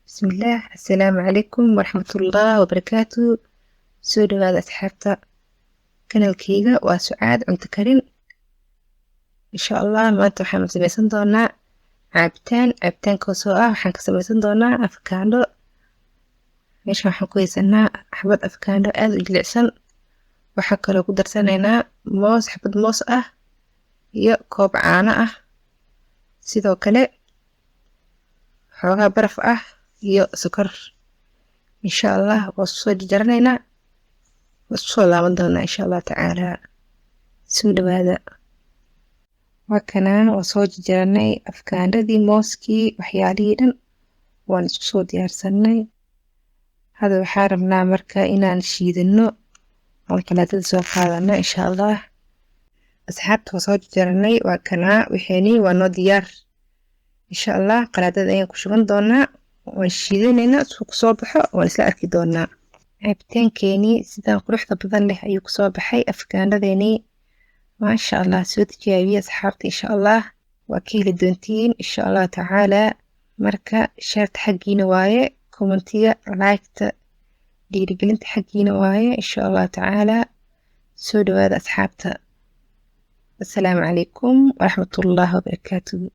Bismillaah, assalaamu calaykum waraxmatullaah wabarakaatu. Soo dhawaada asxaabta, kanalkeyga waa Sucaad Cunto Karin. Insha Allah maanta waxaan sameysan doonaa cabitaan. Cabitaankaasoo ah waxaan ka sameysan doonaa afakaadho. Meeshan waxaan ku haysanaa xabad afakaadho aada u jilicsan. Waxaa kaloo ku darsanaynaa moos, xabad moos ah iyo koob caano ah, sidoo kale xoogaa baraf ah iyo sokor. Insha Allah waa isku soo jarjaranaynaa, waa isku soo laaban doonaa insha Allah tacaala. Soo dhawaada. Waa kanaa, waa soo jarjaranay afkaandhadii, mooskii, waxyaalihii dhan waan isku soo diyaarsanay. Hadda waxaa rabnaa marka inaan shiidano oon qalaatada soo qaadano insha Allah. Asxaabta, waa soo jarjaranay, waa kanaa, wixeenii waa noo diyaar. Insha Allah qalaadada ayaan ku shuban doonaa, waan shiidanaynaa, suu kusoo baxo waan isla arki doonaa. Cabitaankeenii sidaan quruxda badan leh ayuu kusoo baxay, afkaandhadeenii, maasha Allah. Soo tijaabiya asxaabta, insha Allah waa ka heli doontiin insha Allah tacaala. Marka share-ta xaggiina waaye, comment-iga, like-ta, dhiirigelinta xaggiina waaye insha Allah tacaala. Soo dhawaada asxaabta. Assalaamu calaykum waraxmatullaahi wabarakaatuhu.